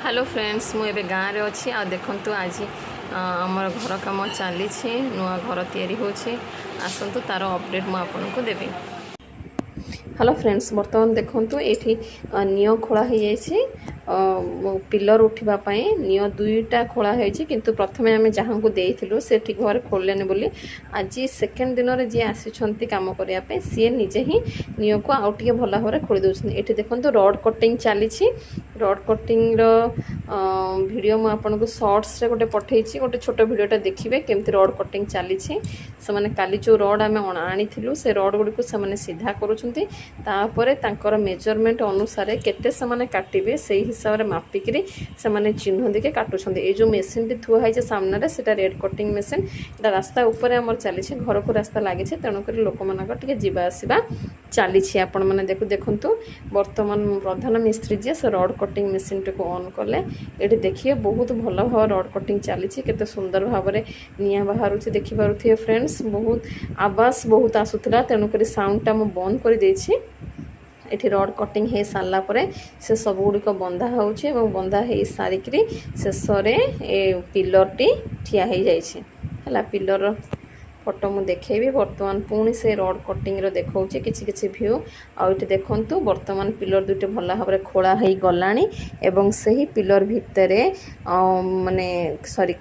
Hello friends, ମୁଁ ଏବେ ଗାଁରେ ଅଛି। ଆଉ ଦେଖନ୍ତୁ, ଆଜି ଆମର ଘର କାମ ଚାଲିଛି, ନୂଆ ଘର ତିଆରି ହେଉଛି। ଆସନ୍ତୁ, ତା'ର ଅପଡ଼େଟ୍ ମୁଁ ଆପଣଙ୍କୁ ଦେବି। ହ୍ୟାଲୋ ଫ୍ରେଣ୍ଡସ୍, ବର୍ତ୍ତମାନ ଦେଖନ୍ତୁ, ଏଇଠି ନିଅଁ ଖୋଳା ହେଇଯାଇଛି ପିଲର ଉଠିବା ପାଇଁ। ନିଅଁ ଦୁଇଟା ଖୋଳା ହେଇଛି, କିନ୍ତୁ ପ୍ରଥମେ ଆମେ ଯାହାଙ୍କୁ ଦେଇଥିଲୁ, ସେ ଠିକ୍ ଭାବରେ ଖୋଳିଲେନି ବୋଲି ଆଜି ସେକେଣ୍ଡ ଦିନରେ ଯିଏ ଆସିଛନ୍ତି କାମ କରିବା ପାଇଁ, ସିଏ ନିଜେ ହିଁ ନିଅଁକୁ ଆଉ ଟିକେ ଭଲ ଭାବରେ ଖୋଳି ଦେଉଛନ୍ତି। ଏଠି ଦେଖନ୍ତୁ, ରଡ଼୍ କଟିଂ ଚାଲିଛି। ରଡ଼୍ କଟିଂର ଭିଡ଼ିଓ ମୁଁ ଆପଣଙ୍କୁ ସର୍ଟସରେ ଗୋଟେ ପଠେଇଛି। ଗୋଟେ ଛୋଟ ଭିଡ଼ିଓଟା ଦେଖିବେ, କେମିତି ରଡ଼୍ କଟିଂ ଚାଲିଛି। ସେମାନେ କାଲି ଯେଉଁ ରଡ଼୍ ଆମେ ଆଣିଥିଲୁ, ସେ ରଡ଼୍ ଗୁଡ଼ିକୁ ସେମାନେ ସିଧା କରୁଛନ୍ତି। ତାପରେ ତାଙ୍କର ମେଜରମେଣ୍ଟ ଅନୁସାରେ କେତେ ସେମାନେ କାଟିବେ, ସେଇ ହିସାବରେ ମାପିକିରି ସେମାନେ ଚିହ୍ନ ଦେଇକି କାଟୁଛନ୍ତି। ଏଇ ଯେଉଁ ମେସିନ୍ଟି ଥୁଆ ହେଇଛି ସାମ୍ନାରେ, ସେଇଟା ରଡ଼୍ କଟିଂ ମେସିନ୍। ଏଇଟା ରାସ୍ତା ଉପରେ ଆମର ଚାଲିଛି। ଘରକୁ ରାସ୍ତା ଲାଗିଛି, ତେଣୁକରି ଲୋକମାନଙ୍କର ଟିକେ ଯିବା ଆସିବା ଚାଲିଛି। ଆପଣମାନେ ଦେଖନ୍ତୁ, ବର୍ତ୍ତମାନ ପ୍ରଧାନ ମିସ୍ତ୍ରୀ ଯିଏ, ସେ ରଡ଼୍ କଟିଂ ମେସିନ୍ଟିକୁ ଅନ୍ କଲେ। ଏଠି ଦେଖିବେ, ବହୁତ ଭଲ ଭାବରେ ରଡ଼୍ କଟିଂ ଚାଲିଛି। କେତେ ସୁନ୍ଦର ଭାବରେ ନିଆଁ ବାହାରୁଛି, ଦେଖିପାରୁଥିବେ ଫ୍ରେଣ୍ଡସ୍। ବହୁତ ଆବାସ ବହୁତ ଆସୁଥିଲା, ତେଣୁକରି ସାଉଣ୍ଡଟା ମୁଁ ବନ୍ଦ କରିଦେଇଛି। ଏଠି ରଡ଼୍ କଟିଂ ହେଇ ସାରିଲା ପରେ ସେ ସବୁଗୁଡ଼ିକ ବନ୍ଧା ହେଉଛି ଏବଂ ବନ୍ଧା ହେଇ ସାରିକିରି ଶେଷରେ ଏ ପିଲରଟି ଠିଆ ହେଇଯାଇଛି। ହେଲା, ପିଲର ଫଟୋ ମୁଁ ଦେଖେଇବି। ବର୍ତ୍ତମାନ ପୁଣି ସେ ରଡ଼୍ କଟିଂର ଦେଖାଉଛି କିଛି କିଛି ଭ୍ୟୁ। ଆଉ ଏଠି ଦେଖନ୍ତୁ, ବର୍ତ୍ତମାନ ପିଲର ଦୁଇଟି ଭଲ ଭାବରେ ଖୋଳା ହେଇଗଲାଣି ଏବଂ ସେହି ପିଲର ଭିତରେ, ମାନେ ସରି,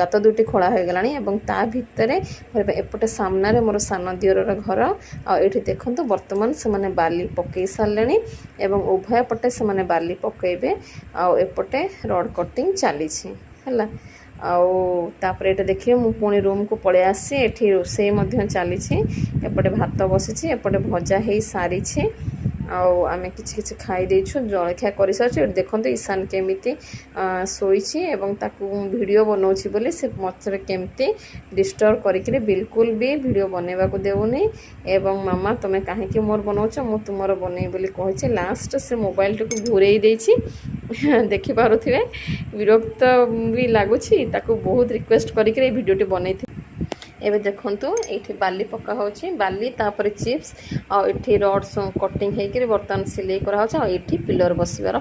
ଗାତ ଦୁଇଟି ଖୋଳା ହୋଇଗଲାଣି ଏବଂ ତା ଭିତରେ ଏପଟେ ସାମ୍ନାରେ ମୋର ସାନ ଦିଅରର ଘର। ଆଉ ଏଠି ଦେଖନ୍ତୁ, ବର୍ତ୍ତମାନ ସେମାନେ ବାଲି ପକେଇ ସାରିଲେଣି ଏବଂ ଉଭୟ ପଟେ ସେମାନେ ବାଲି ପକେଇବେ। ଆଉ ଏପଟେ ରଡ଼୍ କଟିଂ ଚାଲିଛି। ହେଲା, ଆଉ ତାପରେ ଏଇଟା ଦେଖିବେ, ମୁଁ ପୁଣି ରୁମ୍କୁ ପଳେଇ ଆସିଛି। ଏଠି ରୋଷେଇ ମଧ୍ୟ ଚାଲିଛି। ଏପଟେ ଭାତ ବସିଛି, ଏପଟେ ଭଜା ହେଇ ସାରିଛି ଆଉ ଆମେ କିଛି କିଛି ଖାଇ ଦେଇଛୁ, ଜଳଖିଆ କରିସାରିଛୁ। ଏଠି ଦେଖନ୍ତୁ, ଈଶାନ କେମିତି ଶୋଇଛି ଏବଂ ତାକୁ ମୁଁ ଭିଡ଼ିଓ ବନାଉଛି ବୋଲି ସେ ମତରେ କେମିତି ଡିଷ୍ଟର୍ବ କରିକିରି ବିଲକୁଲ ବି ଭିଡ଼ିଓ ବନେଇବାକୁ ଦେଉନି ଏବଂ "ମାମା, ତୁମେ କାହିଁକି ମୋର ବନାଉଛ? ମୁଁ ତୁମର ବନେଇବି" ବୋଲି କହିଛି। ଲାଷ୍ଟ ସେ ମୋବାଇଲଟିକୁ ଘୂରେଇ ଦେଇଛି, ଦେଖିପାରୁଥିବେ। ବିରକ୍ତ ବି ଲାଗୁଛି। ତାକୁ ବହୁତ ରିକ୍ୱେଷ୍ଟ କରିକିରି ଏଇ ଭିଡ଼ିଓଟି ବନେଇଥିଲି। ଏବେ ଦେଖନ୍ତୁ, ଏଇଠି ବାଲି ପକା ହେଉଛି, ବାଲି ତାପରେ ଚିପ୍ସ। ଆଉ ଏଠି ରଡ୍ କଟିଂ ହେଇକିରି ବର୍ତ୍ତମାନ ସିଲେଇ କରାହେଉଛି। ଆଉ ଏଇଠି ପିଲର ବସିବାର